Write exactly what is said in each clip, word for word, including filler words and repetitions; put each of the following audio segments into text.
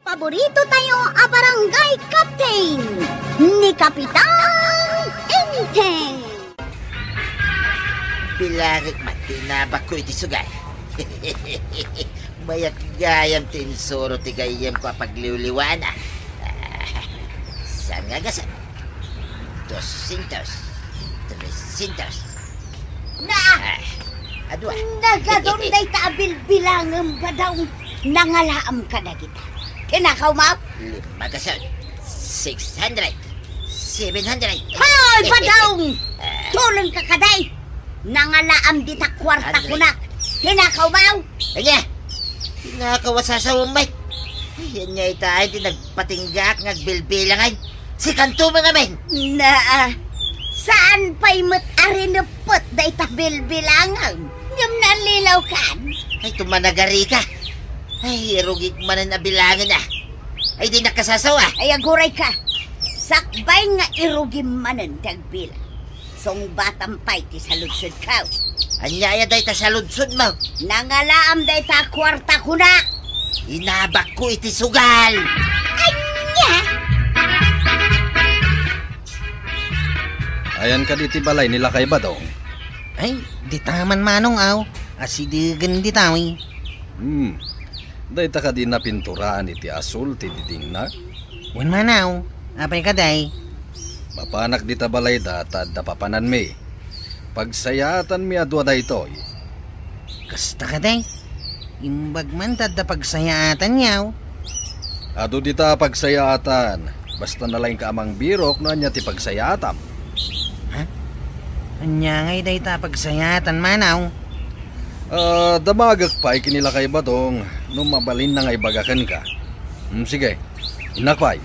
Paborito tayo a barangay captain, ni Kapitan Enteng. Bilangek man ti inabakko iti sugal. Mayat gayam ti insuro ti gayyemko a pagliwliwana. Ah, saan nga gasat? Doscientos, trescientos. Na! Ah, adua. Nagadun dayta a bilbilangem, Badong. Nangalaam kadagita. Tinakaw mo? Lima gasat. Six hundred. Seven hundred. Hoy, Badong! Ah. Tulong ka kaday! Nangalaam dita kuarta kunak. Tinakaw mo? Anya? Tinakaw a sasawem, Mike. Yan nga ita ay di nagpatinggak nga agbilbilangan. Sikanto nga men. Naa, saan pay met a rineppet dayta bilbilangan? Ngem nallilaw kan? Ay, tumanagari ka. Ay, irugik manen a bilangen, ah. Ay, di nakasasawa. Ay, aguray ka. Sakbay nga irugim manen ti agbilang. Sungbatam pay ti saludsodko. Ania aya dayta saludsodmo? Nangalaam dayta kuarta kuna. Inabakko iti sugal. Ania? Ayan kadi ti balay ni Lakay Badong? Ay, dita man manong aw. Asidegen dita, wi. Hmm. Dayta kadi napinturaan iti asul ti didingna? Wen manaw. Apay kadi? Mapanak dita balayda ta adda papananmi. Pagsayaatanmi a dua daytoy. Kasta kadi? Imbag man ta adda pagsayaatanyo. Adu dita pagsayaatan. Basta nalaingka a mangbirok no ania ti pagsayaatam. Ha? Ania ngay dayta pagsayaatan, manaw? Ah, damagek pay ken ni Lakay Badong no mabalinna nga ibaga kenka. Hmm, sige. Innak pay.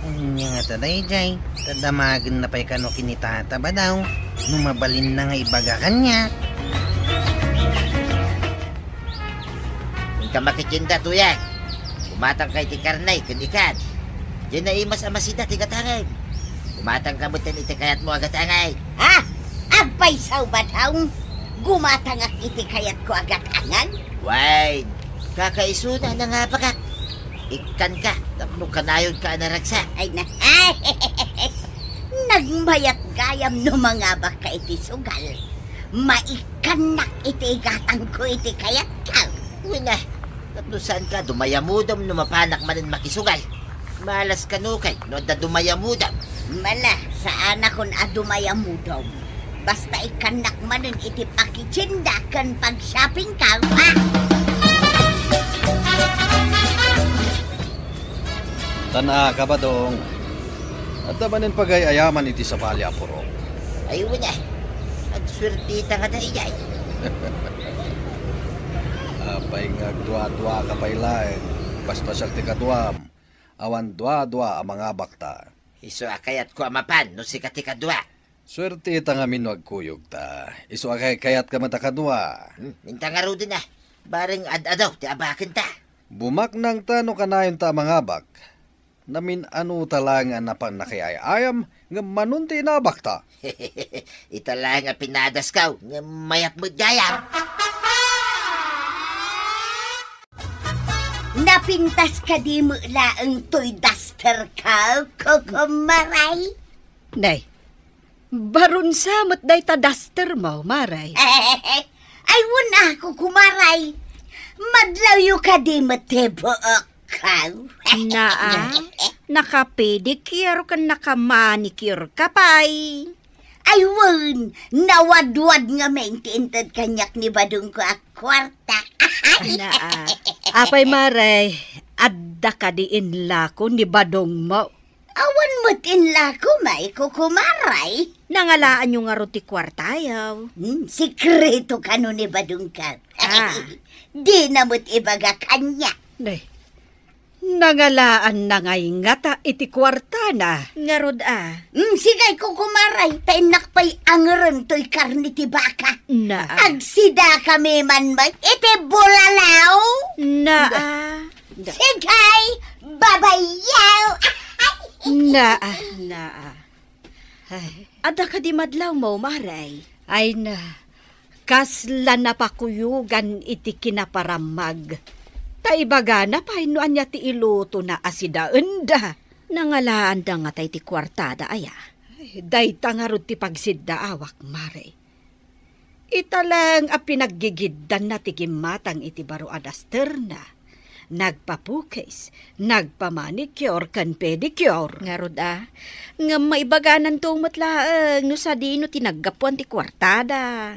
Ania ngata daydiay? Ta damagenna pay kano ken ni Tata Badong no mabalinna nga ibaga kaniak. Inka makitienda, Tuyang. Gumatangka iti karne ken ikan. Diay naimas a masida ti gatangem. Gumatangka metten iti kayatmo a gatangay. Ha? Agpayso, Badong? Gumatangak iti kayatko a gatangan? Wen, kakaisuna a nangabakak. Ikkanka tapno kanayonka a naragsak. Ay na. Nagmayat gayam no mangabakka iti sugal. Maikkannak iti igatangko iti kayatko. Wen a, tapno saanka a dumayamudom no mapanak manen makisugal. Malas kano kay no adda dumayamudom. Mala, saanakon a dumayamudom. Basta ikkannak manen iti pakitienda ken pag-shoppingko, ha? Tan-awka, Badong. Adda manen pagay-ayaman iti sabali a purok. Ay, wen a. Agsuerteta nga daydiay. Apay nga agdua-duaka pay laeng? Basta siak ti kaduam. Awan dua-dua a mangabakta. Isu a kayatko a mapan no sika ti kadua. Suerteta ngamin no agkuyogta. Isu a kay-, kayatka met a kadua. Hmm, inta ngaruden a. Bareng ad-adaw ti abakenta. Bumaknangta no kanayonta a mangabak. Namin-anota laeng a napan nakiay-ayam ngem manon ti inabakta. Ita laeng a pinadaskaw ngem mayat met gayam. Napintas kadi met laeng toy dusterko, kukumaray? Nay, barunsa met dayta dustermo, Maray. Ay, wen a, kukumaray. Madlawyo kadi met ti buokko. Naa, nakapedicure ken nakamanicure ka pay. Ay, wen, nawadwad ngamin ti inted kaniak ni badongko a kuarta. Naa. Apay, Maray, adda kadi inlako ni badongmo? Awan met inlako, may kukumaray. Nangalaanyo ngarud ti kuartayo? Hmm, sikreto kano ni badongko. Ah. Dina met ibaga kaniak. Nay, nangalaanna ngay ngata iti kuartana. Ngarud a. Mm, sige, kukumaray, ta innak pay angeren toy karne ti baka. Naa. Agsidakami man met iti bulalaw. Naa. Sige, babayaw. Naa. Naa. Ay. Adda kadi madlawmo, Maray? Ay na, kasla napakuyogan iti kinaparammag. Ta ibagana pay no ania ti ilutona a sidaenda. Nangalaanda ngata iti kuartada aya? Ay, dayta ngarud ti pagsiddaawak, Mare. Ita laeng a pinaggigiddanna ti gimmatang iti baro a dasterna. Nagpapukis, nagpamanicure ken pedicure. Ngarud a, ngem maibagananto met laeng no sadino ti naggapuan ti kuartada.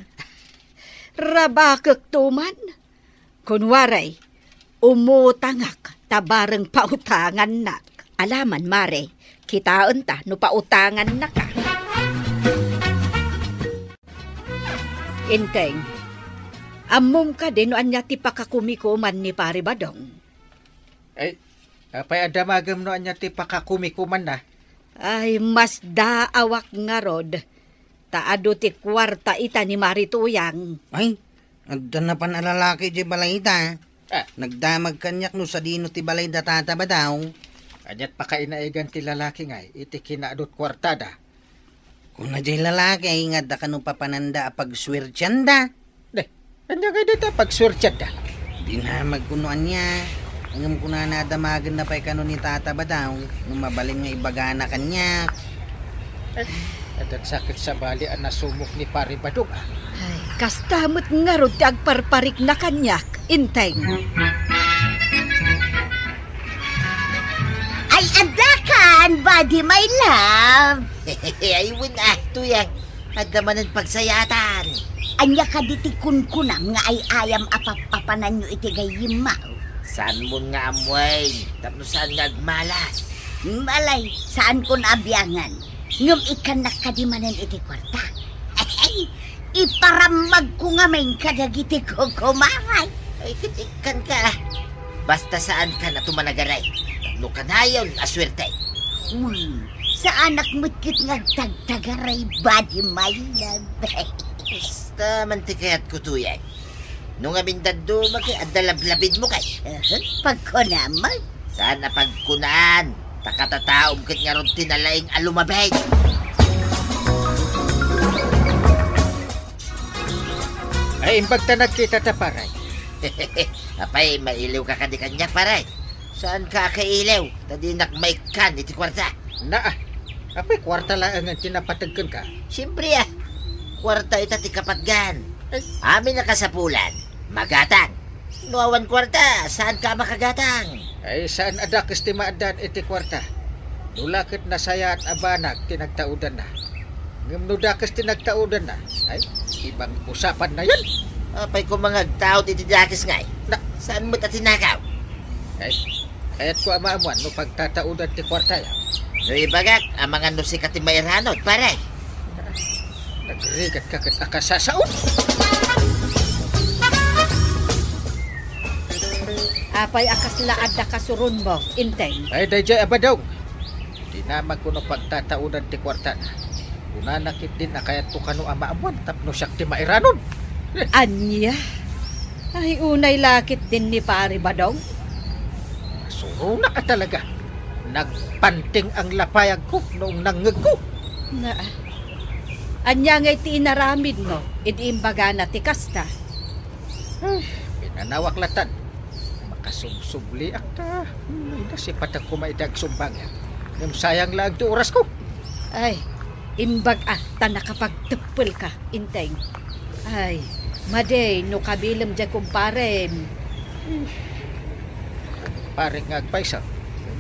Rabakekto man. Kunwari, umutangak ta bareng pautangannak. Alaman, Mare, kitaenta no pautangannaka. Inteng, ammom kadi no ania ti pakakumikuman ni Pari Badong? Ay, apay a damagem no ania ti pakakumikumanna? Ay, masdaawak ngarud, ta adu ti kuarta ita ni Mari Tuyang. Ay, adda napan a lalaki idiay balayda. Ah. Nagdamag kaniak no sadino ti balay da Tata Badaw. Ania't pakainaigan ti lalaki ngay iti kinaadut kuartada? Kuna jay lalaki nga adda kano papananda a pagsuertianda. Deh, ania ngay dayta a pagsuertianda? Dinamag kuno ania. Ngem kunana a damagenna pay kano ni Tata Badaw no mabalin nga ibagana kaniak. Ay, adda sakit sabali a nasumok ni Pari Badong, ah. Ay, kasta met ngarud ti agparparikna kaniak, Inteng. Ay, adda kan, buddy, my love. Ay, wen, ah, Tuyang. Adda manen pagsayaatan. Ania kadi ti kunkunam nga ay-ayam a papapananyo iti gayyemmo? Saanmon nga ammoen, tapno saan nga agmalas. Malay, saankon a biangan. Ngem ikkannak kadi manen iti kuarta? Iparammagko ngamin kadagiti kukumaray. Ay, ket ikkanka. Basta saankan a tumanagaray. No kanayon a suerte. Hmm, saanak met ket nga agtagtagaray, buddy, my love. Basta man ti kayatko, Tuyang. No ngamin dadduma kay adda lablabidmo kay. Aha, pagkunam. Saan a pagkunaan? Ta katataom ket ngarud ti nalaing a lumabid. Ay, imbag ta nagkita ta, pare. Apay, mailiw ka kadi kaniak, pare? Saan ka a kailiw? Ta dinak maikkan iti kuarta. Naa, apay kuarta laengen ti napateg kenka? Siempre, ah. Kuarta ita ti kapatgan. Ay. Amin a kasapulan, magatang. No awan kuarta, saan ka a makagatang? Ay, saan a dakes ti maaddaan iti kuarta. No la ket nasayaat a banag ti nagtaudanna. Ngem no dakes ti nagtaudanna, ay, ibang usapanna yan. Apay koma nga agtaud iti dakes ngay? Na- Saan met a tinakaw? Ay, kayatko a maamuan no pagtataudan ti kuartayo. No ibagak, amangan no sika ti mairanod, pare. Nagrigat ka ket akasasaon. Apay a kasla adda kasuronmo, Inteng? Ay, dayjay a badong. Dinamag ko no pagtataudan ti kuartana. Kunana ketdin a kayatko kano a maamuan tapno siak ti mairanod. Ania? Ay, unay la ketdin ni Pare Badong? Masuronak a talaga. Nagpanting ang lapayagko noong nangngegko. Na, ania ngay ti inaramidmo idi imbagana ti kasta? Ay, pinanawak latan. Makasubsubliak ta. Hmm, ida, sipatag koma iti agsumbangyak. Ngem sayang laeng ti orasko. Ay, imbag a ta nakapagteppelka, Inteng. Ay, madi no kabilem diay kumparem. Pare nga agpayso,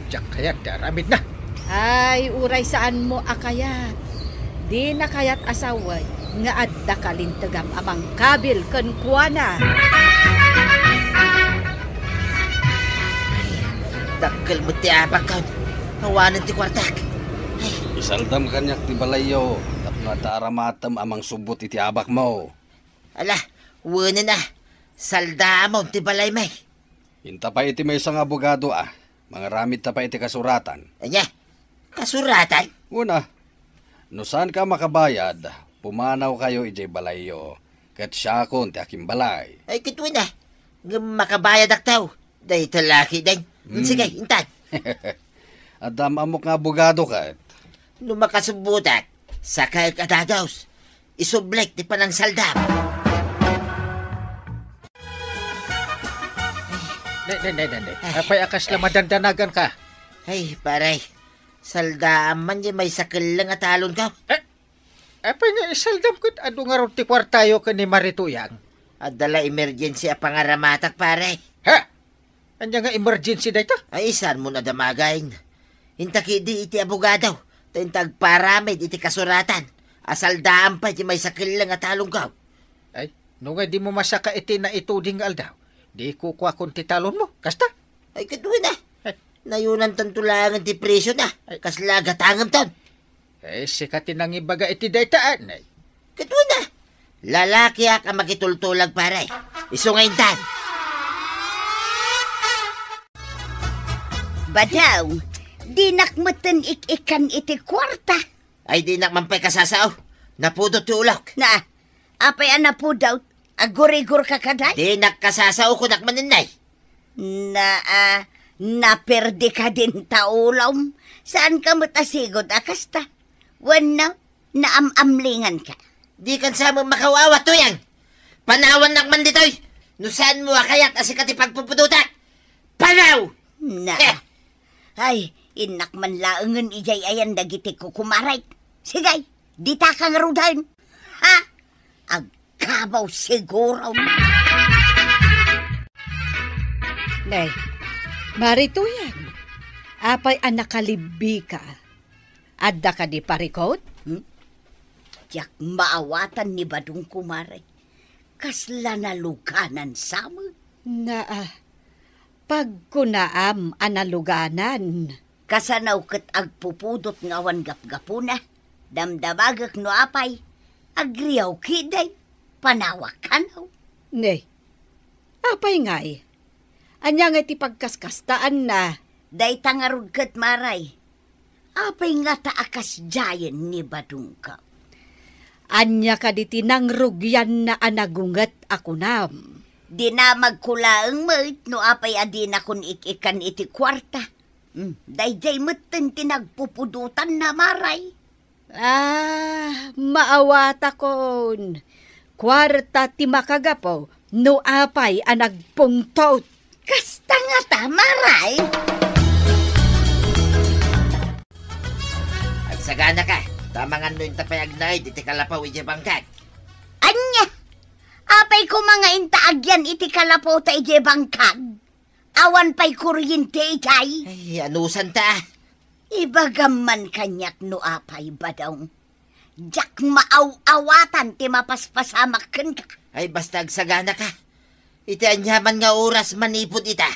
diak kayat ti aramidna. Ay, uray saanmo a kayat. Dina kayat a sawen nga adda kalintegam a mangkabil kenkuana. Dakkel met ti abakon. Awanen ti kuartak. Isaldam kaniak ti balayyo tapno adda aramatem a mangsubbot iti abakmo. Ala, wenen a. Saldamon ti balaymi. Inta pay iti maysa nga abogado a mangaramid ta pay iti kasuratan. Ania? Kasuratan? Una, no saanka a makabayad, pumanawkayo idiay balayyo, ket siakon ti akimbalay. Ay, ket wen a. Ngem makabayadak taw. Dayta la ketdin. Mm. Sige, intan. Adda am-ammok nga abogado ket. No makasubbotak, sakaek a dagus. Isublik ti panangsaldam. Nay, nay, nay, nay. Apay a kasla madandanagan ka? Ay, pare. Saldaam man di maysa kelleng a talon ka. Eh, apay nga isaldam ket adu ngarud ti kuartayo ken ni Marituyang? Adda la emergency a pangaramatak, pare. Ha? Ania nga emergency dayta? Ay, saan mo nadamagan? Inta ketdi iti abogado, ta inta agparamid iti kasuratan a saldaam pay ti maysa kelleng a talon ka. Ay, no nga di mo masaka iti naituding nga aldaw, di kukuakon ti talon mo. Kasta? Ay, ket wen a. Ay. Nayunantan to laengen ti presyo na. Ay. Kasla gatangemton. Eh, sika ti nangibaga iti dayta, anay. Ket wen a. Lalakiak a makitultulag, pare. Isu nga intan. Badaw, dinak metten ik-ikkan iti kuarta. Ay, dinak man pay kasasao. Napudot ti ulok. Na, apay a napudot? Agurigor ka kadi? Dinak kasasao, kunak manen, nay. Na, ah, naperdi ka din ta ulom. Saan ka met a sigud a kasta? Wenno, naam-amlingan ka? Dikan sa met makaw-awat, Tuyang. Panawannak man ditoy. No saan mo a kayat a sika ti pagpupudotak. Panaw! Na. Eh. Ay, innak man laengen idiay ayan dagiti kukumarek. Sige, dita ka ngaruden. Ha? Agkabaw siguro. Nay, Marituyang, apay a nakalibbi ka? Adda kadi parikut? Hmm? Diak maawatan ni Badong, kumare. Kasla naluganan sa met. Naa, pagkunaam a naluganan. Kasano ket agpupudot nga awan gapgapuna? Damdamagek no apay, agriaw ketdi, panawak kano. Ne, apay ngay? Ania ngay ti pagkaskastaanna? Dayta ngarud ket, maray. Apay ngata a kasdiayen ni Badongko? Ania kadi ti nangrugianna a nagunget a kunam? Dinamagko laeng met no apay a dinakon ik-ikkan iti kuarta. Hmm, daydiay metten ti nagpupudotanna, maray. Ah, maawatakon. Kuarta ti makagapu no apay a nagpungtot. Kasta ngata, maray. Agsagana ka, ta amangan no inta pay agnaed iti kalapaw idiay bangkag. Ania? Apay koma nga inta agyan iti kalapawta idiay bangkag? Awan pay kuryente idiay? Ay, anusanta. Ibagam man kaniak no apay, Badong. Diak maaw-awatan ti mapaspasamak kenka. Ay, basta agsagana ka. Iti aniaman nga oras manipud ita,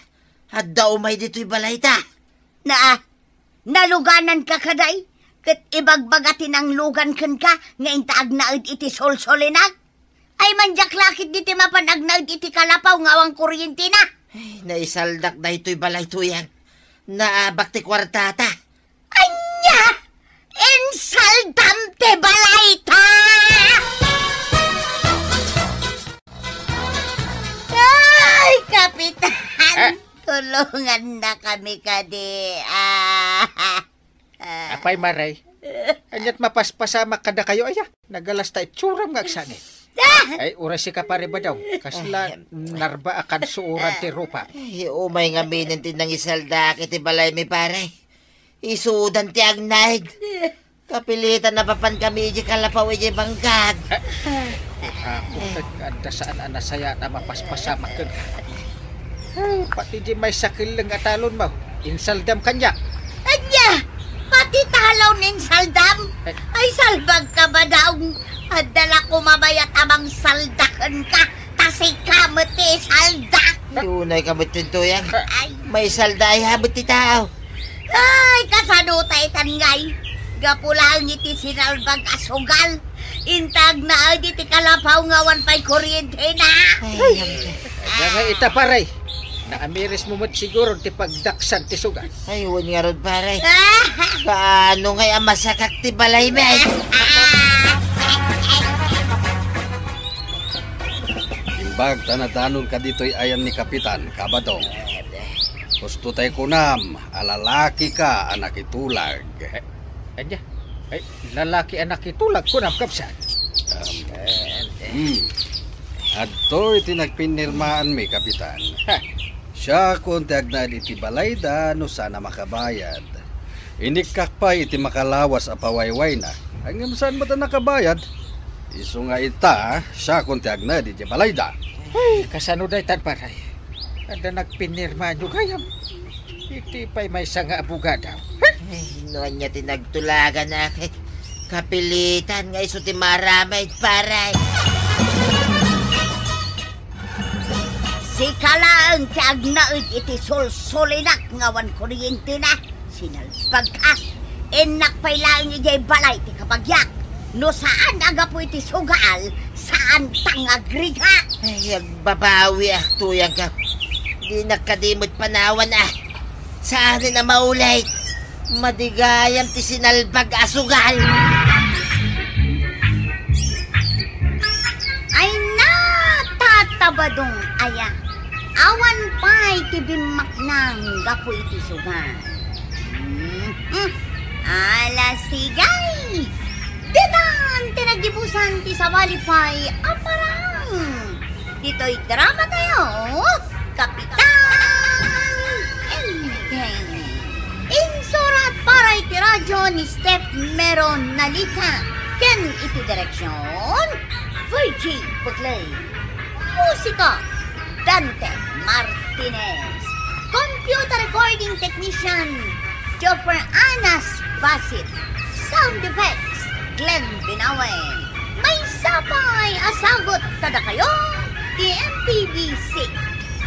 adda umay ditoy balayta. Naa, nalugananka kadi? Ket ibagbaga ti nanglugan kenka nga inta agnaed iti solsolenak? Ay, man diak lakit diti mapan agnaed iti kalapaw nga awan kuryentena. Ay, naisaldak daytoy balay, Tuyang. Naabak ti kuartata. Ania? Insaldam ti balayta! Ay, Kapitan! Eh? Tulongannakami kadi. Ah. Apay, Maray? Ania't mapaspasamak kadakayo, aya? Nagalas ta itsuram nga agsangit. Ah! Ay, uray sika, Pare Badong. Kasla narba a kansuoran ti rupa. Ay, umay ngamin ti nangisaldak iti balaymi, pare. Isudan ti agnaed. Kapilitan a mapankami iti kalapaw iti bangkag. Ako ket adda saan a nasayaat a mapaspasamak kenka. Ay, pati di maysa kelleng a talonmo, insaldam kaniak. Ania? Pati talon insaldam? Eh. Ay, salbagka, Badong. Adda la koma bayat a mangsalda kenka. Ta sika met ti isalda. Ay, unay ka met, Tuyang. Ay. Maisalda aya met ti tao. Ay, kasano ta itan ngay? Gapu laeng iti sinalbag a sugal. Inta agnaed iti kalapaw nga awan pay kuryentena. Ay, ay. Adda nga ita, pare. Naamiris mo met siguro ti pagdaksan ti sugal. Ay, wen ngarud, pare. Kaano ngay a masakak ti balaymi? Imbag ta nadanonka ditoy ayan ni Kapitan, Kabadong. Husto tay kunam a lalakika a nakitulag. Eh, ania? Ay, lalaki a nakitulag, kunam, kabsat? Um, hmm. Adtoy ti nagpinirmaanmi, Kapitan. Ha? Siakon ti agnaed iti balayda no saan a makabayad. Inikkak pay iti makalawas a pawaywayna. Ngem saan met a nakabayad. Isu nga ita, siakon ti agnaed iti balayda. Ay, kasano daytan, paray? Adda nagpinirmanyo gayam. Iti pay maysa nga abogado. Ay, no ania ti nagtulaganak? Kapilitan nga isu ti maramay, paray. Sika laeng ti agnaed iti sulsulinak nga awan kuryentena. Sinalbagka. Innak pay laeng idiay balay ti kabagiak. No saan a gapu iti sugal, saanta nga agrigat. Ay, agbabawiak, tuyangko. Dinak kadi met panawan, a. Saanen a maulit. Madi gayam ti sinalbag a sugal. Ay na, Tata Badong aya. Awan pay ti bimmaknang gapu iti sugal. Mhm. Ala, sigay! Ditan ti naggibusan ti sabali pay a parang. Ditoy drama tayo, Kapitan Enteng. Insurat para iti radyo ni Steph Meron Nalita. Ken iti direksyon, Virgie Buclay. Musika, Dante Martinez. Computer recording technician, Joffer Anas Basit. Sound effects, Glenn Binawe. Maysa pay a sagut kadakayo ti M P B C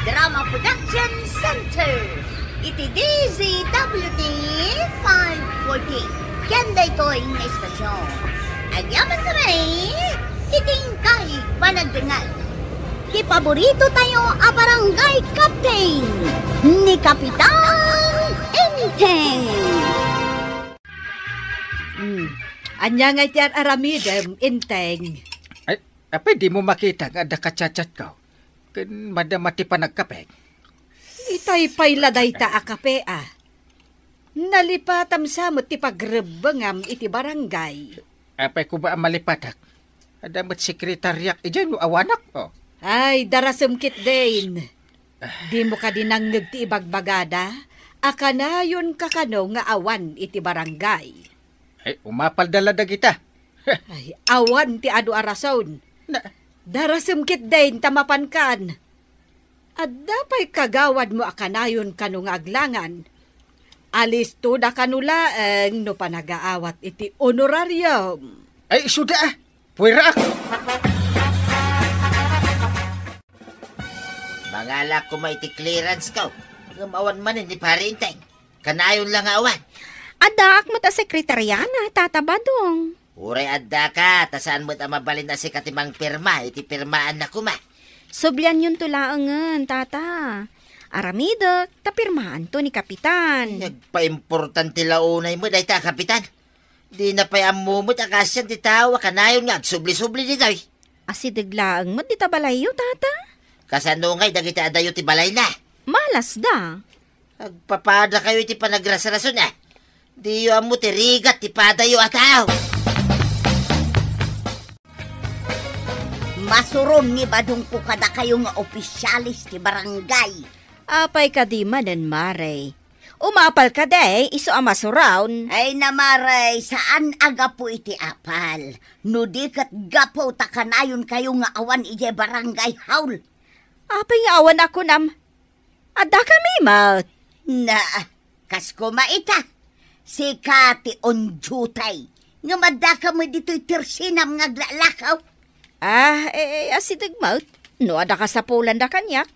Drama Production Center iti D Z W T five forty. Ken daytoy nga istasyon, agyamankami iti inkay panagdengngeg ti paborito tayo a barangay captain, ni Kapitan Enteng. Hmm. Ania ngay ti ar-aramidem, Enteng? Ay, apay dimo makita nga adda kachatchatko? Ken madama ti panagkapek. Itay pay la dayta a kape, a. Nalipatam sa met ti pagrebbengam iti barangay. Apay koma a malipatak? Adda met sekretariak idiay no awanak, o. Ay, darasem ketdin. Dimo kadi nangngeg ti ibagbagada a kanayonka kano nga awan iti barangay? Ay, umapalda la dagita. Ay, awan ti adu a rason. Na- Darasem ketdin ta mapankan. Adda pay kagawadmo a kanayon kano nga aglangan. Alistoda kano laeng no panagaawat iti honorarium. Ay, isuda, a. Puwerraak. Mangalak koma iti clearance ko. Ngem awan manen ni Pare Enteng. Kanayon la nga awan. Addaak met a sekretariana, Tata Badong. Uray addaka, ta saan met a mabalin a sika ti mangpirma iti pirmaanna koma. Sublianyonto laengen, Tata. Aramidek, ta pirmaanto ni Kapitan. Nagpaimportante la unay met dayta, Kapitan. Dina pay ammo met a kaasian ti tao a kanayon nga agsubli-subli ditoy. Asideg laeng met dita balayyo, Tata. Kasano ngay dagiti adayo ti balayna? Malasda. Agpapadakayo iti panagrasrason, a. Diyo ammo ti rigat ti padayo a tao. Masuron ni Badongko kadakayo nga opisyales ti barangay. Apay kadi manen, Mare? Umapal kadi isu a masuron? Ay, na, Mare, saan a gapu iti apal. No di ket gapu ta kanayonkayo nga awan idiay barangay hall. Apay nga awan a kunam? Addakami met. Na, kas koma ita, sika ti on duty. Ngem addaka met ditoy tersenam nga aglalakaw. Ah, eh, eh, asideg met. No adda kasapulanda kaniak,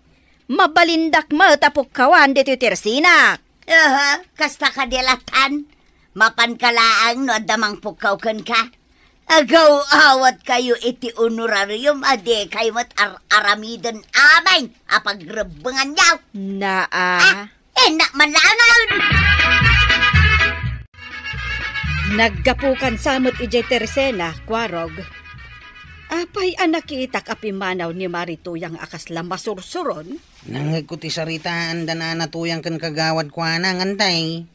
mabalindak met a pukkawan ditoy tersenak. Aha, kasta kadi latan. Mapanka laeng no adda mangpukkaw kenka. Agaw-awatkayo iti honorarium a dikay met ar-aramiden amin a pagrebbenganyo. Naa. Ah, innak man laengen. Naggapukan sa met idiay tersena, Kuarog. Apay a nakitak a pimmanaw ni Mari Tuyang a kasla masursuron? Nangngegko ti saritaanda nana Tuyang ken kagawad kuana, ngantay.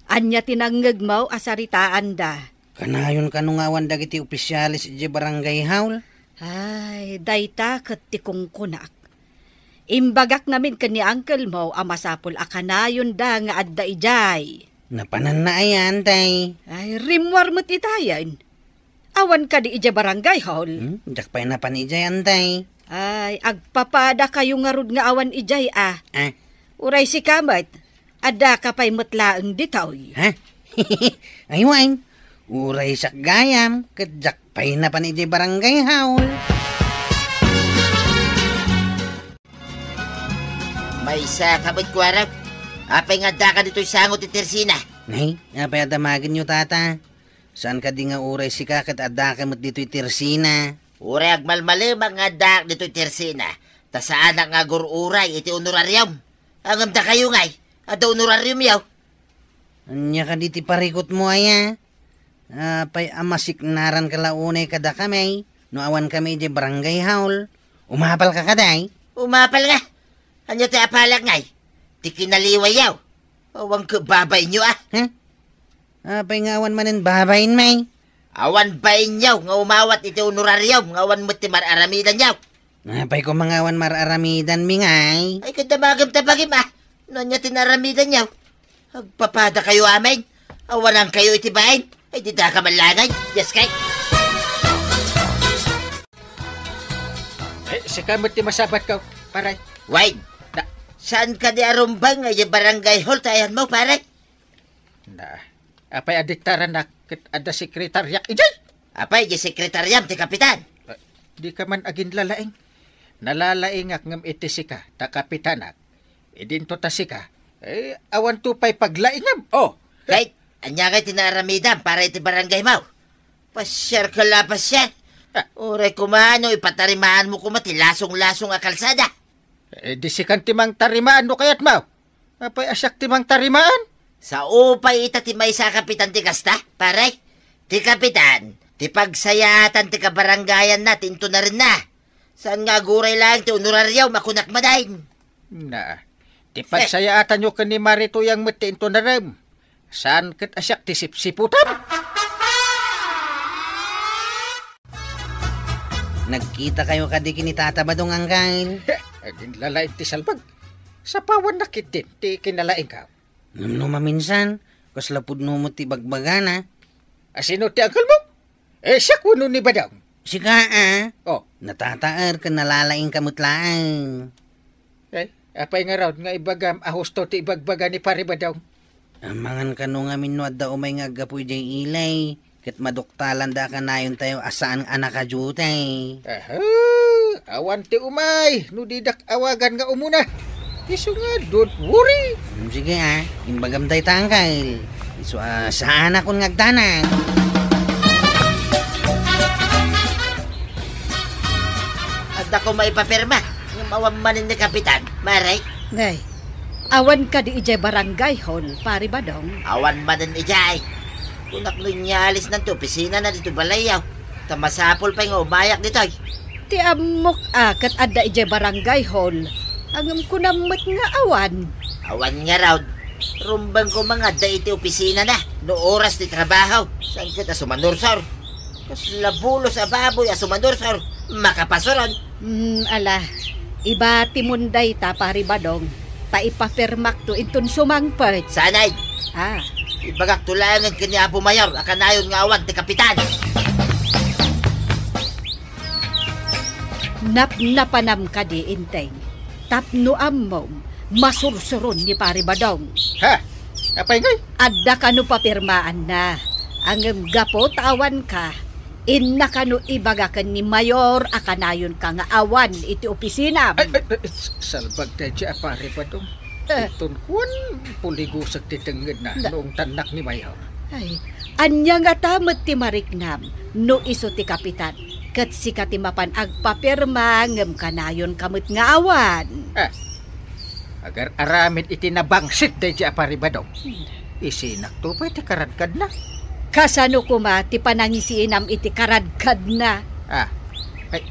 Ania ti nangngegmo a saritaanda? Kanayon kano nga awan dagiti opisyales idiay barangay hall? Ay, dayta ket ti kunkunak. Imbagak ngamin ken ni uncle mo a masapul a kanayonda nga adda idiay. Napananna aya, Antay? Ay, rimmuar met itayen. Awan kadi idiay barangay hall? Hmm, diak pay napan idiay, Antay. Ay, agpapadakayo ngarud nga awan idiay, a. Ah? Uray sika met, addaka pay met laeng ditoy. Ha? Ay, wen. Uray siak gayam, ket diak pay napan idiay barangay hall. Maysa ka met, kuarok. Apay nga addaka ditoy sango ti tersina? Nay, apay a damagenyo, tata? Saan kadi nga uray sika ket addaka met ditoy tersina? Uray agmalmalemak nga addaak ditoy tersina, ta saanak nga agur-uray iti honorarium. Ngem dakayo ngay, adda honorariumyo? Ania kadi ti parikutmo aya? Apay a masiknaranka la unay kadakami no awankami idiay barangay hall? Umapalka kadi? Umapal nga. Ania ti apalak ngay? Ti kinaliwayyo. Awan ket babainyo, a. Ha? Apay nga awan manen babain, may? Awan bainyo nga umawat iti honorarium nga awan met ti mar-aramidanyo. Apay koma nga awan mar-aramidanmi, ngay? Ay, ket damagem ta bagim, a. No ania ti naaramidanyo? Agpapadakayo amin. Awanankayo iti bain. Ay, didaka man laeng. Yes, kay. Eh, sika met ti masabatko, pare. Wait. Da- Saan kadi a rumbeng idiay barangay hall ti ayanmo, pare? Da. Apay a diktaranak ket adda sekretariak idiay? Apay, idiay sekretariam ti kapitan? Eh, dika man aginlalaing. Nalalaingak ngem iti sika, ta kapitanak. Idinto ta sika. Eh, awanto pay paglaingam. Oh. Kay, ania ngay ti naaramidam para iti barangaymo? Pasiarka la, pasiar. Ah. Uray koma no ipatarimaanmo koma ti lasong-lasong a kalsada. Eh, di sikan ti mangtarimaan no kayatmo. Apay a siak ti mangtarimaan? Sao pay ita ti maysa a kapitan ti kasta, pare? Ti kapitan, ti pagsayaatan ti kabarangayanna ti intonarenna. Saan nga aguray laeng ti honorarium a kunak manen? Na, ti pagsayaatanyo ken ni Mari Tuyang met ti intonarem. Saan ket a siak ti sipsiputam? Nagkitakayo kadi ken ni Tata Badong, Angkel? Aginlalaing ti salbag. Sapawannak ketdin ti kinalaingko. Ngem no maminsan, kasla pudno met ti bagbagana. A, sino ti angkelmo? Eh, siak wenno ni Badong? Sika, a. Oh. Natataer ken nalalaingka met laeng. Eh, apay ngarud nga ibagam a husto ti ibagbaga ni Pari Badong? Amangan kano ngamin no adda umay nga aggapu idiay ilay, ket maduktalanda a kanayontayo a saan a nakadiutay. Aha, awan ti umay, no didak awagan nga umuna. Isu nga, don't worry. Hmm, sige, a, imbagam dayta, Angkel. Isu a, saanakon nga agdanag. Adda ko maipapirma, ngem awan manen ni Kapitan, Mari. Ngay, awan kadi idiay barangay hall, Pari Badong? Awan manen idiay. Kunak no inyalisnan ti opisinana ditoy balayyo, ta masapul pay nga umayak ditoy. Ti ammok a ket adda idiay barangay hall, ngem kunam met nga awan. Awan ngarud. Rumbeng koma nga adda iti opisinana no oras ti trabaho. Saan ket a sumanursor? Kasla bulos a baboy a sumanursor, makapasuron. Hmm, ala, ibatimon dayta, Pari Badong, ta ipapirmakto inton sumangpet. Sanay! A. Ibagakto laengen ken ni Apo Mayor a kanayon nga awan ti kapitan. Napnapanam kadi, Enteng, tapno ammom, masursuron ni Pari Badong. Ha? Apay ngay? Adda kano papirmaanna. Ngem gapu ta awanka, inna kano ibaga ken ni Mayor a kanayonka nga awan iti opisinam. Ay, ay, ay, s-, salbag daydiay a Pari Badong. Eh. Iton kuan, puligusek ti tengngedna no ungtannak ni Mayor. Ay, ania ngata met ti mariknam no isu ti kapitan, ket sika ti mapan agpapirma ngem kanayonka met nga awan? A, agar-aramid iti nabangsit daydiay a Pari Badong. Hmm. Isinakto pay ti karadkadna. Kasano koma ti panangisiinam iti karadkadna? A, ay,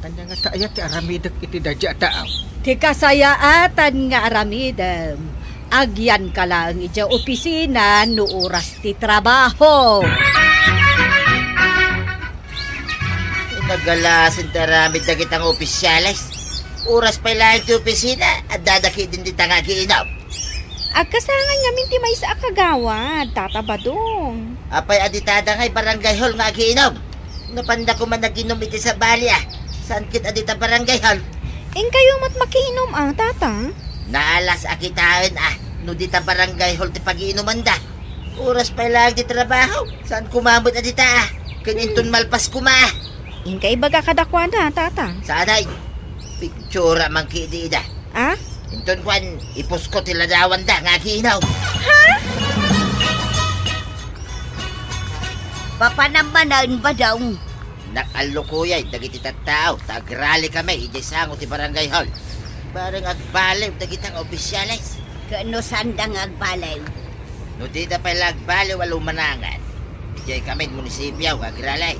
ania ngata aya ti aramidek iti daydiay a tao? Ti kasayaatan nga aramidem, agyanka laeng idiay opisina no oras ti trabaho. Nagalasen ti aramid dagita nga opisyales. Oras pay laeng ti opisina, addada ketdin dita nga agiinum. Agkasangan ngamin ti maysa a kagawad, Tata Badong. Apay a ditada ngay barangay hall nga agiinum? Napanda koma naginum iti sabali, a. Saan ket a dita barangay hall? Inkayo met makiinum, a, Tata? Naalas a kitaen, a, no dita barangay hall ti pagiinumanda. Oras pay laeng ti trabaho, saan koma met a dita, a. Ken inton malpas koma, a. Inka ibaga kadakuada, Tata. Sanay, pigtsura man ketdi ida. A? Inton kuan, ipusko ti ladawanda nga agiinum. Ha? Papanam manen, Badong. Nakallukoyay dagiti tattao ta agrali kami idiay sango ti barangay hall. Bareng agbaliw dagita nga opisyales. Ken no saanda nga agbaliw? No dida pay la agbaliw a lumanangan, idiay kami munisipio nga agrali.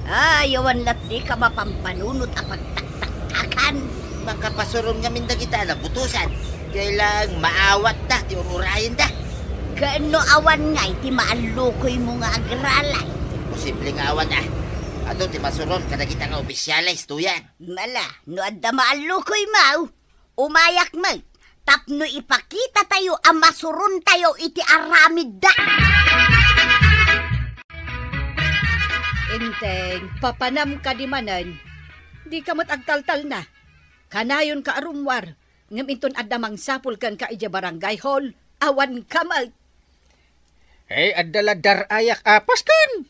Ay, awan latdi ka mapampanunot a pagtaktaktakan. Makapasuron ngamin dagita a nabutosan. Kailangan maawatda ti ur-urayenda. Ken no awan ngay ti maallukoymo nga agralay? Imposible nga awan, a. Adu ti masuron kadagita nga opisyales, tuyan. Mala, no adda maallukoymo, umayak met tapno ipakitatayo a masurontayo iti aramidda. Enteng, papanam kadi manen, dika met agtaltalna. Kanayonka a rummuar, ngem inton adda mangsapul kenka idiay barangay hall, awanka met. Ay, adda la dar-ayak a pasken.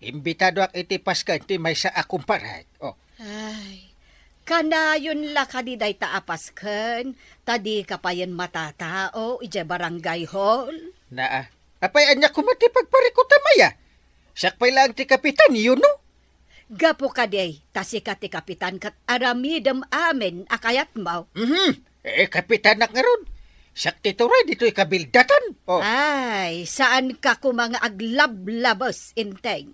Imbitadoak iti pasken ti maysa a kumparek. Oh. Ay, kanayon la kadi dayta a pasken, ta dika payen matatao idiay barangay hall? Naa. Apay, ania koma ti pagparikutam aya? Siak pay laeng ti kapitan, you know? Gapu kadi, ta sika ti kapitan ket aramidem amin a kayatmo. Mhm. Eh, kapitanak ngarud. Siak ti turay ditoy kabildatan. Oh. Ay, saanka koma nga aglablabes, Enteng.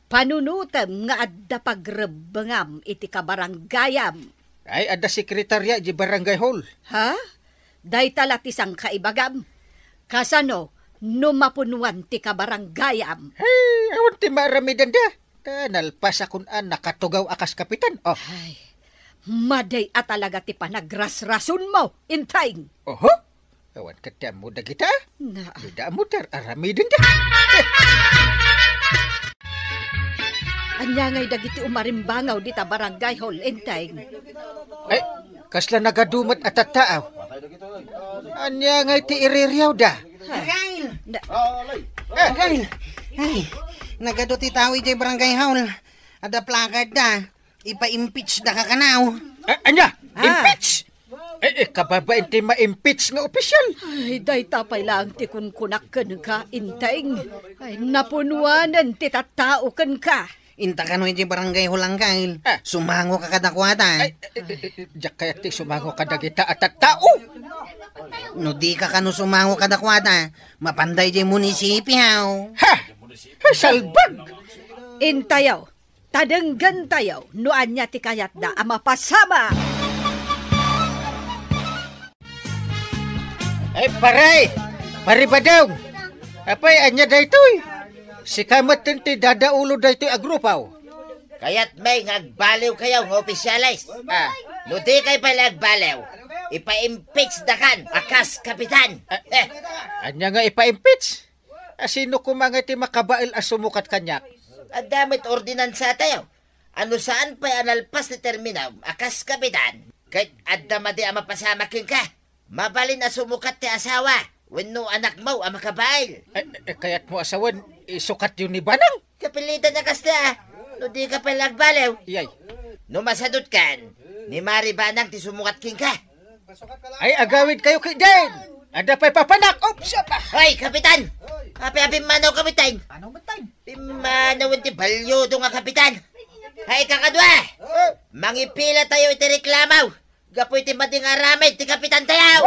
Panunotem nga adda pagrebbengam iti kabaranggayam. Ay, adda sekretaria iti barangay hall. Ha? Dayta la ti sangkaibagam. Kasano no mapunuan ti kabaranggayam? Ay, awan ti maaramidenda. Ta nalpasakon a nakatugaw a kas kapitan. Oh. Ay, madi a talaga ti panagrasrasonmo, Enteng. Oho. Awan ket ti ammo dagita. Na. Dida ammo ti ar-aramidenda. Ania ngay dagiti umarimbangaw dita barangay hall, Enteng? Ay, kasla nagadu met a tattaaw. Ania ngay ti iririawda? Ha? Gail! Na- Ah, Gail! Ay, nagadu ti tao idiay barangay hall. Adda placard da. Ipa-impeach da kakanaw. A-, ania? Ah. Impeach? Eh, eh, kababain ti ma-impeach nga opisyal. Ay, dayta pay laeng ti kunkunak kenka, Enteng. Ay, napunuanen ti tattao kenka. Inta kano iti barangay hall, Anggail. Ah. Sumango ka kadakuada. Ay, eh, eh, eh, diak kayat ti sumango kadagita a tattao. No di ka kano sumango kadakuada, mapanda iti munisipyo. Ha? Ha, salbag! Intayo, ta denggentayo no ania ti kayatda a mapasamak. Ay, pare! Pare Badong! Apay, ania daytoy? Sika met ti dadaulo daytoy a grupo. Kayatmi nga agbaliwkayo nga opisyales. Ah. No di kayo pala agbaliw, ipa-impeach dakan a kas kapitan. Ah, eh. Ania nga ipa-impeach? A, sino koma nga ti makabael a sumukat kaniak? Adda met ordinansa tayo. Ano saan pay a nalpas ti termino a kas kapitan, ket adda madi a mapasamak kenka. Mabalin a sumukat ti asawa wenno anakmo a makabael. Eh, eh, kayatmo a sawen, isukatyo ni Banang? Kapilitan a kasta, no di ka pala agbaliw. Iyay. No masadutkan, ni Mari Banang ti sumukat kenka. Ay, agawid kayo kay Jen! Adda pay papanak! Oops, apa! Hoy, Kapitan! Api-api manaw, Kapitan! Ano, Kapitan? Pimanaw ti balyodo nga Kapitan! Hay, kakadwa! Mangipila tayo iti reklamo! Gapu iti madi nga aramid ti Kapitan tayo!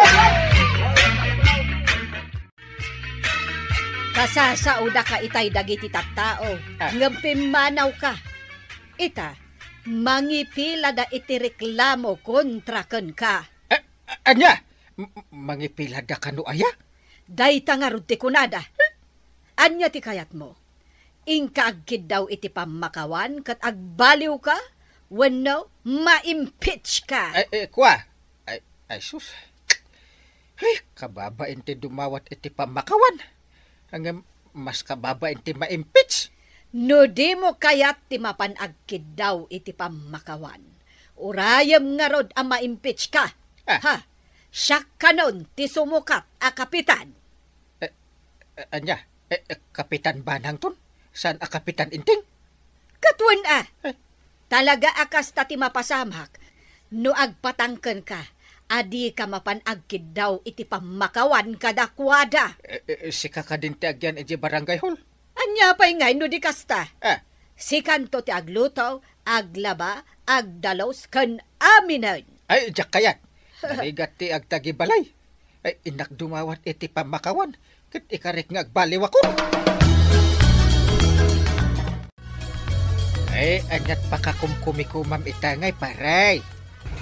Kasasaoda ka itay dagiti tattao, Ah. ngem pimmanaw ka. Ita, mangipilada iti reklamo kontra kenka. A-, a-, ania? M-, mangipilada kano aya? Dayta ngarud ti kunada. Ania ti kayatmo? Inka agkiddaw iti pammakawan ket agbaliwka wenno Ma-impeach ka. Ay, eh, kua. Ay, ay, sus. Ay, kababain ti dumawat iti pammakawan. Ngem mas kababain ti ma-impeach. No dimo kayat ti mapan agkiddaw iti pammakawan, urayem ngarud a ma-impeach ka. Ah. Ha? Siak kanon ti sumukat a kapitan. Eh, eh, ania? Eh, eh, Kapitan Banangton? Saan a Kapitan Inting? Ket wen a. Eh. Talaga a kasta ti mapasamak no agpatangken ka a di ka mapan agkiddaw iti pammakawan kadakuada. Eh, eh, sika kadin ti agyan iti barangay hall? Ania pay ngay no di kasta? Ah. Sikanto ti agluto, aglaba, agdalus, ken aminen. Ay, diak kayat. Narigat ti agtagibalay. Ay, innak dumawat iti pammakawan, ket ikarek nga agbaliwakon. Ay, aniat pakakumkumikumam ita ngay, pare?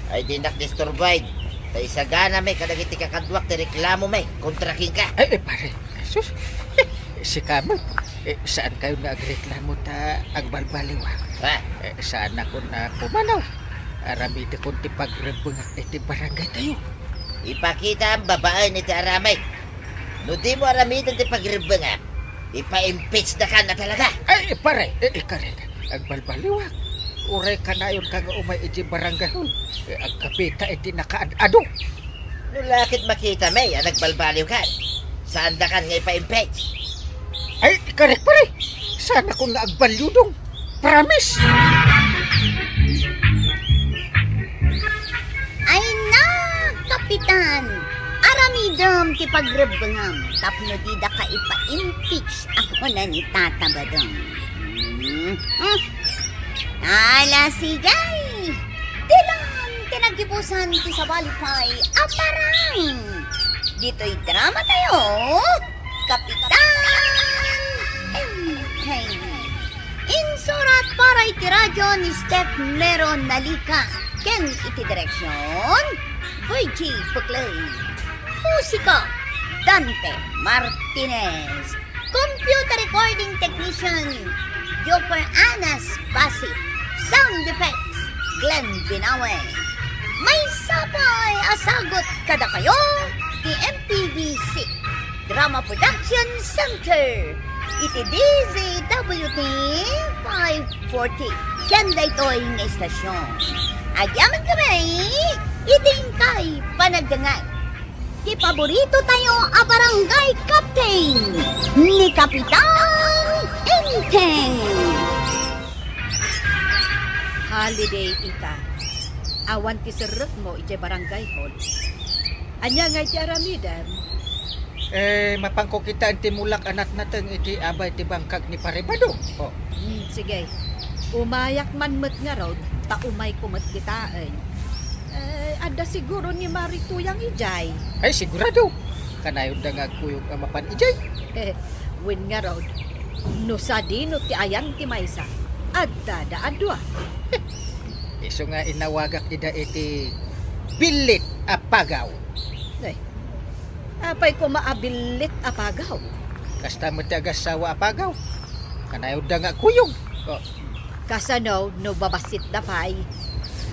Ay, dinak disturbaen. Ta isagana mi kadagiti kakaduak ti reklamo mi kontra kenka. Ay, eh, pare. Sus. Sika met. Eh, saan kayo nga agreklamo ta agbalbaliwak? Ha? Eh, saan ako na pumanaw? Aramidekon ti pagrebbengak iti barangay tayo. Ipakitam babaen iti aramid. No di mo aramiden ti pagrebbengam, ipa-impeach da kan na talaga. Ay, pare, eh, ikarek. Agbalbaliwak. Uray kanayon ka nga umay iti barangay hall. Eh, agkapita iti nakaad-ado. No lakit makita mi a nagbalbaliw kan, saan da kan nga ipa-impeach? Ay, ikarek, pare. Saan ako nga agbalyudong. Promise! Ay na, Kapitan! Aramidem ti pagrebbengam tapno dida ka ipa-impeach a kunen ni Tata Badong. Hmm, hmm. Ala, sige! Dilan ti naggibusan ti sabali pay a parang! Ditoy drama tayo, Kapitan Enteng. Insurat para iti radyo ni Steph Mero Nalica ken iti direksyon, Virgie Buclay. Musika, Dante Martinez. Computer recording technician, Joker Anas Basit. Sound effects, Glenn Binawe. Maysa pay a sagut kadakayo ti M P B C Drama Production Center iti D Z W T five forty ken daytoy nga istasyon. Agyaman kami iti inkay panagdengngeg. Ti paborito tayo a barangay captain, ni Kapitan Enteng. Holiday ita. Awan ti serrekmo idiay barangay hall. Ania ngay ti aramidem? Eh, mapanko kitaen ti mulak a natnateng iti abay ti bangkag ni Pare Badong. Oh. Hmm, sige. Umayak man met ngarud, ta umayko met kitaen. Eh, adda siguro ni Mari Tuyang idiay. Ay, sigurado. Kanayon da nga agkuyog a mapan idiay. Wen ngarud, no sadino ti ayan ti maysa, adda da a dua. Isu nga inawagak ida iti billit a pagaw. Ay, apay koma a billit a pagaw? Kasta met ti agassawa a pagaw. Kanayon da nga agkuyog. Oh. Kasano no babassit da pay?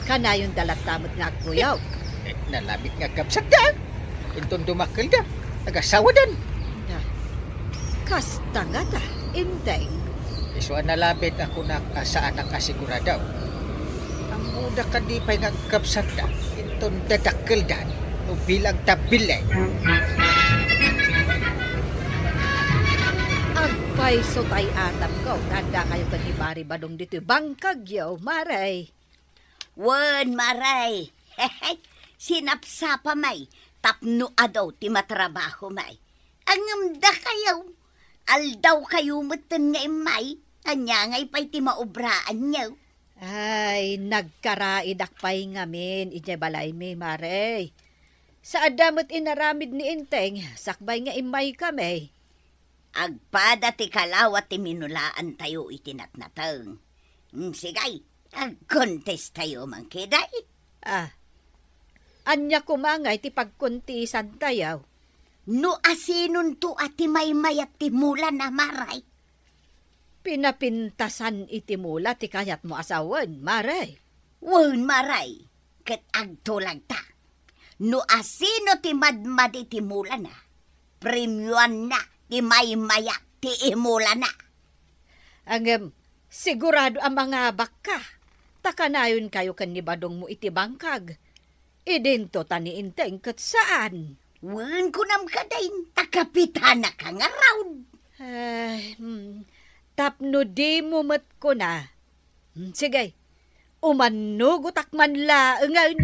Kanayon da latta met nga agkuyog. Eh, nalabit nga agkabsat da. Inton dumakkel da, agassawa dan. Na, kasta nga da, Enteng. Isu a nalabit a kunak a saanak a sigurado. Ammoda kadi pay nga agkabsat da, inton dadakkel dan, no bilang ta billit. Agpayso tay atamko, ta adda kayo ken ni Pari Badong ditoy bangkagyo, Mare. Wen, Mare. Sinapsapa may tapno adu ti matrabaho may. Ngem dakayo, aldaw kayo metten nga immay, ania ngay pay ti maobraanyo? Ay, nagkaraidak pay ngamin idiay balaymi, Mare. Saadda met inaramid ni Enteng, sakbay nga immaykami. Agpada ti kalawa ti minulaantayo iti natnateng. Mm, sige, agkontestayo man kadi. Ah, ania koma ngay ti pagkontisantayo? No asinonto a ti maymayat ti mulana, Mare? Pinapintasan iti mula ti kayatmo a sawen, Mare. Wen, Mare, ket agtulagta. No asino ti madmadi ti mulana, premioanna ti maymayat ti imulana. Ngem, sigurado a mangabakka, ta kanayonkayo ken ni Badongmo iti bangkag. Idinto ta ni Enteng ket saan. Wen, kunam kadin, ta kapitanaka ngarud. Ay, hmm, tapno dimo met kuna. Hmm, sige, umannugotak man laengen.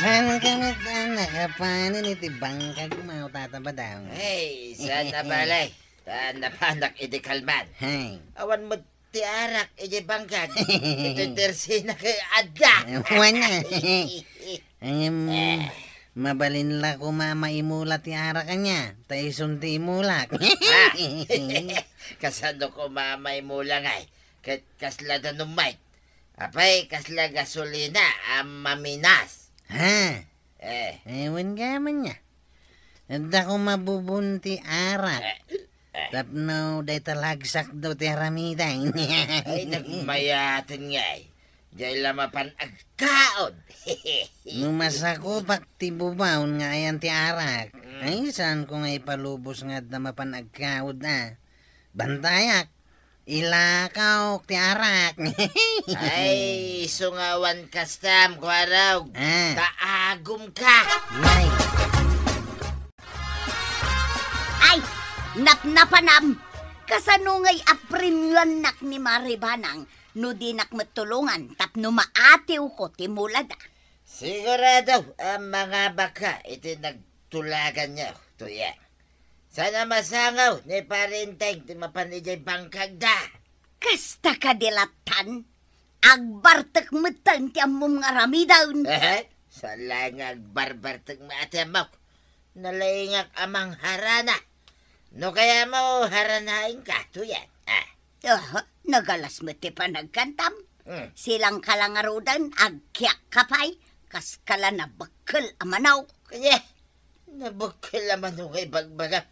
Saan ka met a nakapanen iti bangkagmo, Tata Badong? Ay, saan a bale? Ta napanak idi kalman. Hay. Awan met ti arak idiay bangkag. Iti tersinak adda. Wen. Ngem, eh, mabalin la koma a maimula ti arak ania, ta isun ti imulak. Ah. Kasano koma a maimula ngay? Ket kasla danum met. Apay, kasla gasolina a maminas. Ha? Eh. Eh, wen gayam ania. Adda koma bubon ti arak. Eh, eh. Tapno dayta la agsakdo ti aramiden. Ay, nagmayaten ngay. Diay la mapan agkaon. No masakupak ti bubon nga ayan ti arak, mm, ay, saanko nga ipalubos nga adda mapan agkaon, a. Bantayak. Ilakaw ti arak. Ay, isu nga awan kastam, Kuarog. Ah. Ta agumka. Nay. Ay, napnapanam. Kasano ngay a premioannak ni Mare Banang no dinak met tulongan tapno maatiwko ti mulada? Sigurado a mangabakka iti nagtulaganyo, Tuyang. Saan a masangaw ni Pare Enteng ti mapan idiay bangkagda? Kasta kadi lattan, agbartek metten ti ammom nga aramiden. Ehe, saan laeng nga agbarbartek met ti ammok. Nalaingak a mangharana. No kayatmo, haranaenka, Tuyang. Ah. Aha, nagalas met ti panagkantam. Hmm. Silangka la ngaruden, agkiakka pay, kaska la nabekkel a manok. Kanya, nabekkel a manok nga ibagbagam.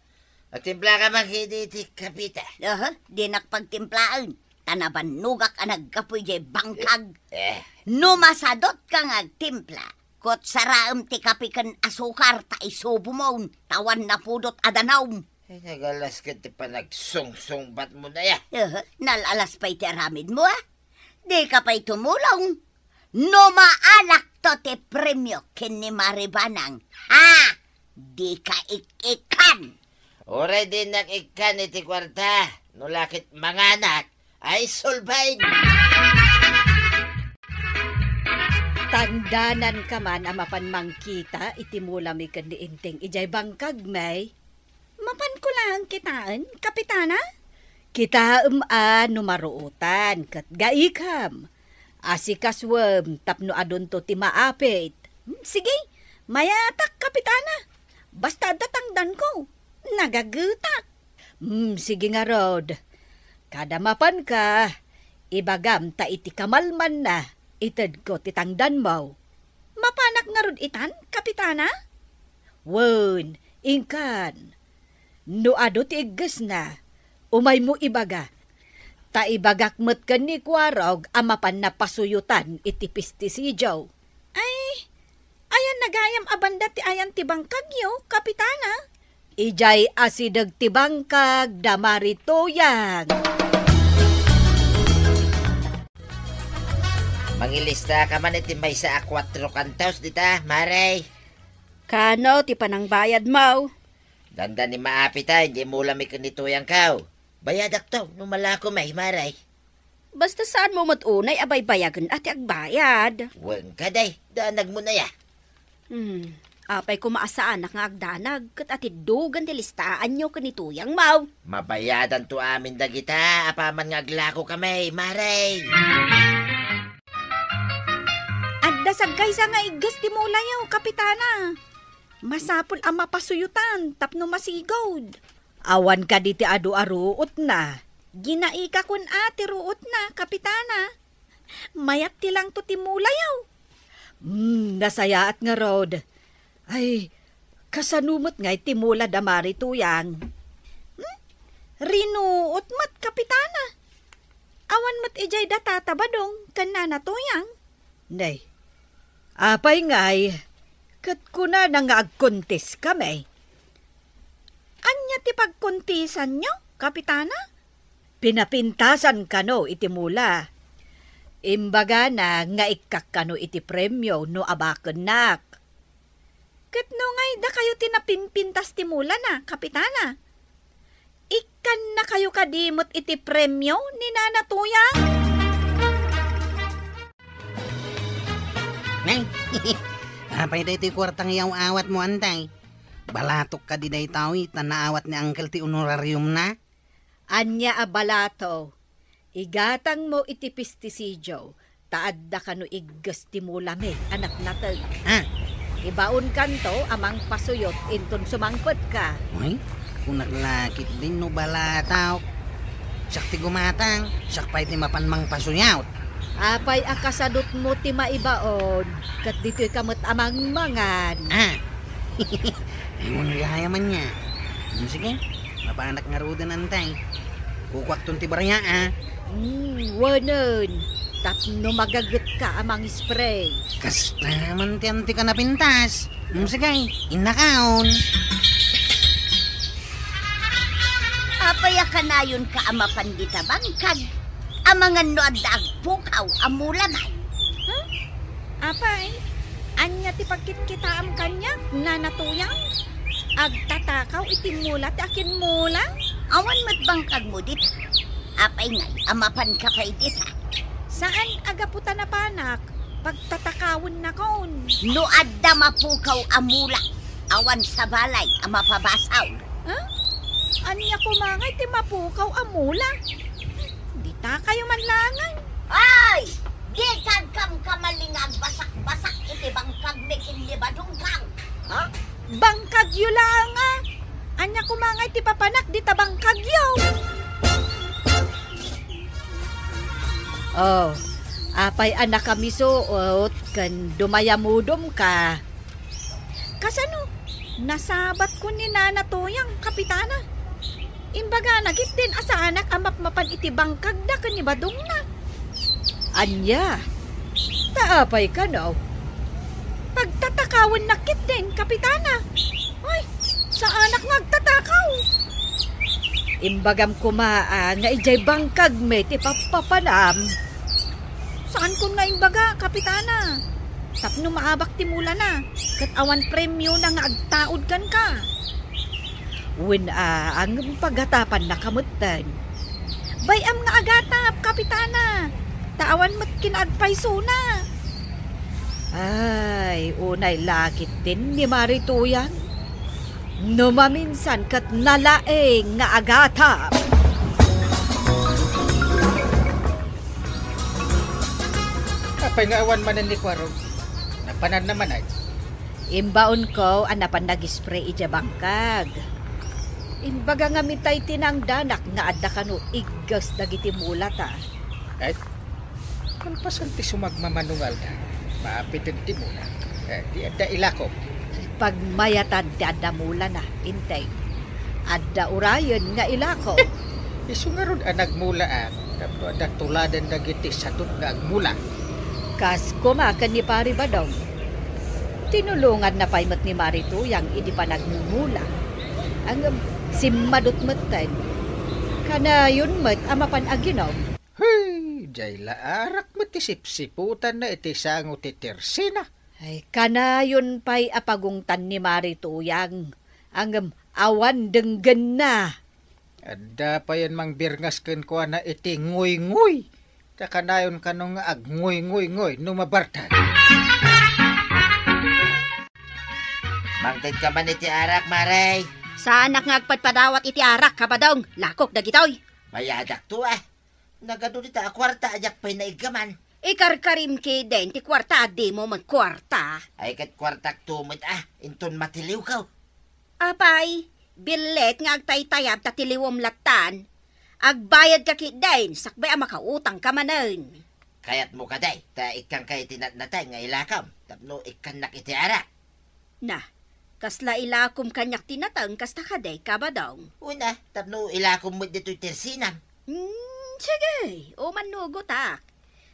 Agtimplaka man ketdi iti kape ta. Aha, dinak pagtimplaen, ta nabannogak a naggapu idiay bangkag. Eh, eh. No masadutka nga agtimpla, kutsaraem ti kape ken asukar ta isubomon, ta awan napudot a danum. Ay, nagalas ket ti panagsungsungbatmo, Nay, a. Eh, nal-alas pay ti aramidmo, a. Dika pay tumulong. No maalakto ti premio ken ni Mare Banang, ha? Dika ik-ikkan. Uray dinak ikkan iti kuarta, no la ket manganak, ay sulbain. Tangdananka man a mapan mangkita iti mulami ken ni Enteng idiay bangkag, May. Mapanko laeng kitaen, Kapitana? Kitaem a no maruotan ket gaikam. Asikasuem tapno adunto ti maapit. Hmm, sige, mayatak, Kapitana. Basta adda tangdanko, nagagetak. Hmm, sige ngarud. Kada mapanka, ibagam ta iti kamalmanna, itedko ti tangdanmo. Mapanak ngarud itan, Kapitana? Wen, inkan. No adu ti iggesna, umaymo ibaga. Ta ibagak met ken ni Kuarog a mapanna pasuyotan iti pestisidio. Ay, ayanna gayam a banda ti ayan ti bangkagyo, Kapitana? Idiay asideg ti bangkag da Mari Tuyang. Mangilista ka man iti maysa a kuatro kantos dita, Mare. Kano ti panangbayadmo? Dandani maapit a, idiay mulami ken ni Tuyangko. Bayadakto, no malako met, Mare. Basta saanmo met unay a baybayagen a ti agbayad. Wen kadi, danagmo aya. Hmm, apay koma a saanak nga agdanag, ket atiddogen ti listaanyo ken ni Tuyangmo. Mabayadanto amin dagita, apaman nga aglako kami, Mare. Adda sagkaysa nga igges ti mulayo, Kapitana. Masapul a mapasuyotan tapno masigud. Awan kadi ti adu a ruotna? Ginaika kun a ti ruotna, Kapitana. Mayat ti langto ti mulayo. Hmm, nasayaat ngarud. Ay, kasano met ngay ti mula da Mari Tuyang? Hmm? Rinuot met, Kapitana. Awan met idiay datata, Badong, ken Nana Tuyang. Nay, apay ngay, ket kunana nga agkontis kami? Ania ti pagkontisanyo, Kapitana? Pinapintasan kano iti mula. Imbagana nga ikkak kano iti premio no abakennak. Ket no ngay dakayo ti napimpintas ti mulana, Kapitana, ikkannakayo kadi met iti premio ni Nana Tuyang? Nay, apay daytoy kuarta nga iyaw-awatmo, Antay? Balatok kadi daytoy ta naawat ni Uncle ti honorariumna? Ania a balato? Igatangmo iti pestisidio, ta adda kano igges ti mulami a natnateg. Ah. Ibaonkanto a mangpasuyot inton sumangpetka. Uy, kunak la ketdin no balatok. Siak ti gumatang, siak pay ti mapan mangpasuyot. Apay a kasadutmo ti maibaon, ket ditoyka met a mangmangan? Ah. Ay, mo gayam ania. Hmm, sige, mapanak ngaruden, Antay. Kukuakton ti barya, ah. Hmm, wenen, tapno magagetka a mangispray. Kasta man ti antika napintas. Hmm, sige, innakaon. Apay a kanayonka a mapan dita bangkag? Amangan no adda agpukaw a mula man. Huh? Apay, ania ti pagkitkitaam kaniak, Nana Tuyang? Agtatakaw iti mula ti akinmula? Awan met bangkagmo dita. Apay ngay a mapanka pay dita? Saan a gapu ta napanak, pagtatakawennakon. No adda mapukaw a mula, awan sa balay a mapabasol. Ha? Ania koma ngay ti mapukaw a mula? Ditakayo man laengen. Ay! Ditan kamkamali nga agbasak-basak iti bangkagmi ken ni Badongkang. Ha? Bangkagyo laeng a? Ania koma ngay ti papanak dita bangkagyo? Oh, apay a nakamisuot ken dumayamudomka? Kasano? Nasabatko ni Nana Tuyang, Kapitana. Imbagana ketdin a saanak a mapmapan iti bangkagda ken ni Badongna. Ania? Ta apay kano? Pagtatakawennak ketdin, Kapitana. Ay, saanak nga agtatakaw. Imbagam koma a nga idiay bangkagmi ti pappapanam. Saankon nga imbaga, Kapitana. Tapno maabak ti mulana, ket awan premiona nga agtaud kenka. Wen a, ngem pagatapannaka metten. Bay-am nga agatap, Kapitana, ta awan met kinaagpaysona. Ay, unay la ketdin ni Mari Tuyang. No maminsan ket nalaing nga agatap. Apay nga awan manen ni Kuarog? Napananna manen? Imbaonko a napan nag-spray idiay bangkag. Imbaga ngamin tay tinangdanak nga adda kano igges dagiti mulata. Ay, kalpasan ti sumagmamano nga aldaw, maapiten ti mula. Eh, di adda ilakom. Pagmayatan ti adda mulana, intay. Adda urayen nga ilakom. Isu ngarud a nagmulaak, tapno adda tuladen dagiti sadut nga agmula. Kas koma ken ni Pari Badong. Tinulonganna pay met ni Mari Tuyang idi panagmumula. Ngem simmadut metten. Kanayon met a mapan aginom. Hey, diay la arak met ti sipsiputanna iti sango ti tersina. Ay, kanayon pay a pagungtan ni Mari Tuyang. Ngem awan denggenna. Adda payen mangbirngas kenkuana iti nguynguy. Ta kanayon kano nga agnguynguynguy no mabartag. Mangted ka man iti arak, Mare. Saanak nga agpadpadawat iti arak, Kabadong. Lakok dagitoy. Mayadakto, ah. Nagadu dita a kuarta a diak pay naiggaman. Ikarkarim ketdin ti kuarta a dimo met kuarta. Ay, ket kuartak to met, ah, inton matiliwko. Apay, billit nga agtaytayab ta tiliwem lattan. Agbayadka ketdin, sakbay a makautangka manen. Kayatmo kadi, ta ikkangka iti natnateng nga ilakom, tapno ikkannak iti arak. Na, kasla ilakom kaniak ti nateng kasta kadi, Kabadong? Una, tapno ilakom met ditoy tersinam. Hmm, Sige, umannugotak.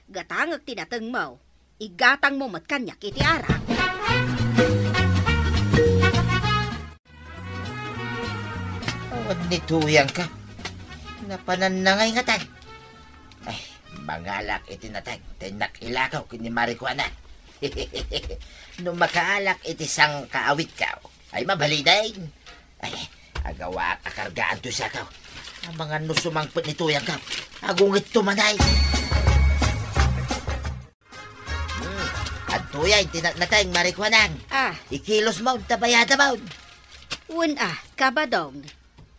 Gatangek ti natengmo. Igatangmo met kaniak iti arak. Awan ni Tuyang ka. Napananna ngay ngatay. Ay, mangalak iti nateng, ta innak ilakaw ken ni Mari Juana. No makaalak iti sangkaawitko, ay mabalin. Ay, agawaak a kargaan toy sakaw. Amangan no sumangpet ni Tuyang ka. Agunget to manay. Hmm. Adtoy ti natnateng, Mari Juana. Ah. Ikilos mo, ta bayada mo. Wen a, Kabadong.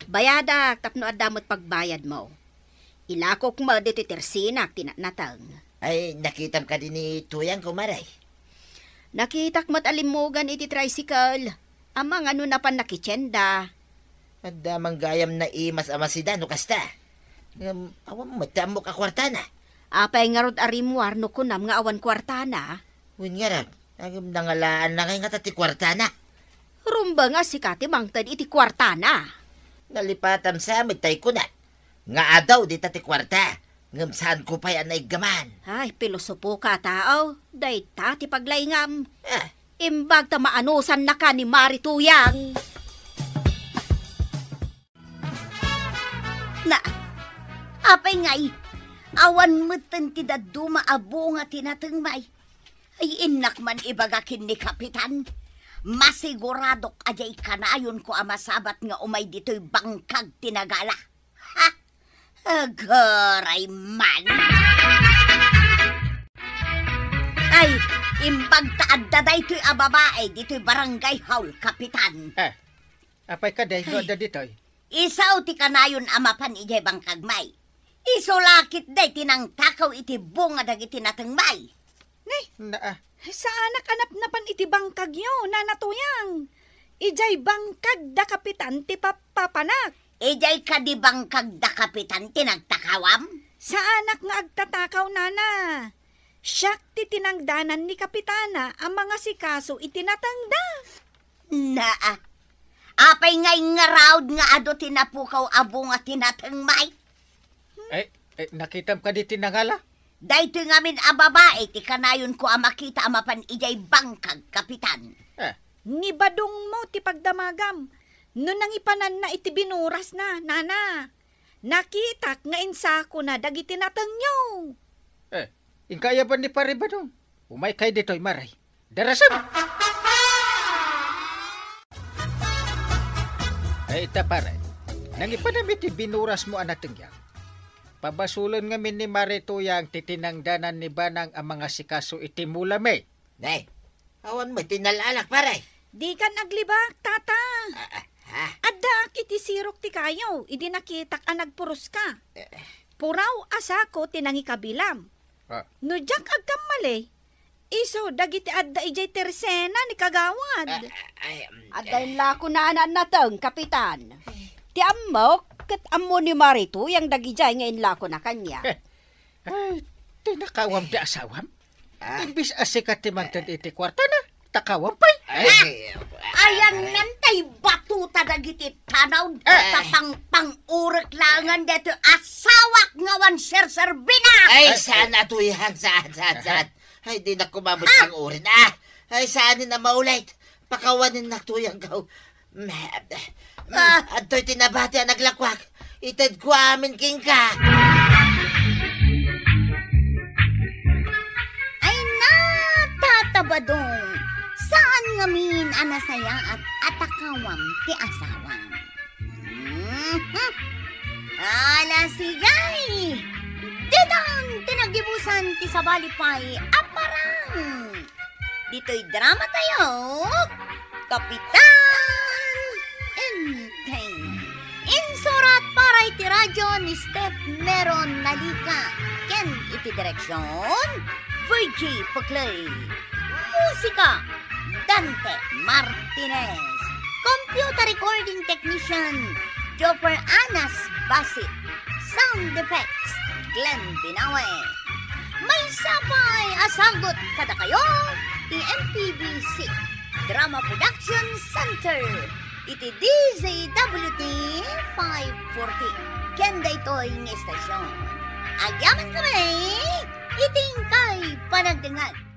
Bayadak tapno adda met pagbayadmo. Ilakok met ditoy tersinak ti natnateng. Ay, nakitam kadi ni Tuyang ko, Mari? Nakitak met a limmugan iti tricycle. Amangan no napan nakitienda. Adda man gayam naimas a masida no kasta. Ngem, awan met ti ammok a kuartana. Apay ngarud a rimmuar no kunam nga awan kuartana? Wen ngarud, ngem nangalaanna ngay ngata ti kuartana. Rumbeng a sika ti mangted iti kuartana. Nalipatam sa met tay kunam nga adu dita ti kuarta, ngem saanko pay a naiggaman. Ay, pilosopoka a tao, dayta ti paglaingam. Ah. Imbag ta maanusannaka ni Mari Tuyang. Na, apay ngay, awan metten ti dadduma a bunga ti natengmo. Ay, innak man ibaga ken ni Kapitan. Masiguradok a diay kanayonko a masabat nga umay ditoy bangkag ti nagala. Ha? Aguray man. Ay, imbag ta adda daytoy a babae ditoy barangay hall, Kapitan. Eh, apay kadi no adda ditoy? Isu ti kanayon a mapan idiay bangkagmo. Isu la ketdi ti nangtakaw iti bunga dagiti natengmo. Ne? Naa. Saanak a napnapan iti bangkagyo, Nana Tuyang. Idiay bangkag da Kapitan ti pappapanak. Idiay kadi bangkag da Kapitan ti nagtakawam? Saanak nga agtatakaw, Nana. Siak ti tinangdanan ni Kapitana a mangasikaso iti natengda. Naa. Apay ngay ngarud nga adu ti napukaw a bunga ti natengmo? Eh, eh, nakitam kadi ti nangala? Daytoy ngamin a babae ti kanayonko a makita a mapan idiay bangkag, Kapitan. Eh. Ni Badongmo ti pagdamagam. No nangipananna iti binurasna, Nana. Nakitak nga insakona dagiti natengyo. Eh, inka aya ban ni Pare Badong? Umaykay ditoy, Mare. Darasem! Ay, ita, pare. Nangipanam iti binurasmo a natengyo. Pabasolen ngamin ni Mare Tuyang ti tinangdanan ni Banang a mangasikaso iti mulami. Nay, awan met ti nalaalak, pare. Dikan aglibak, tata. Ah, ah, ah. Addaak iti sirok ti kayo, idi nakitak a nagpuroska. Eh, eh. Puraw a sako ti nangikabilam. Ah. No diak agkammali, isu dagiti adda idiay tersena ni Kagawad. Ah, ah, ay, mm, adda eh. Inlako na nateng, Kapitan. Ti ammok, ket ammo ni Mare Tuyang dagidiay nga inlako na kaniak. Eh, ay, ti nakawam ti asawam? Ah. Imbis a sika ti mangted iti kuartana, takawam pay. Ay, ah, ayan ngan tay batuta dagiti tanaw, ah, tapang pang-urek langan detoy asawak nga awan serserbina. Ay, saan a Tuyang, saan, saan, saan. Ay, di na kumamot pang-urin. Ah! Ay, saan na maulit. Pakawanin na Tuyang gaw. Ah. Adtoy ti nabati a naglakuak. Itedko amin kenka. Ay, na, Tata Badong, saan ngamin a nasayaat a takawam ti asawam? Mhm. Ala, sige! Ditan ti nagibusan ti sabali pay a parang! Ditoy drama tayo, Kapitan Enteng. Insurat para iti radyo ni Steph Meron Nalica ken iti direksyon, Virgie Paclay. Musika, Dante Martinez. Computer recording technician, Jopper Anas Basit. Sound effects, Glenn Binawe. Maysa pay a sagut kadakayo ti M P B C Drama Production Center iti D Z W T five forty. Ken daytoy nga istasyon, Agyaman kami iti inkay panagdengngeg.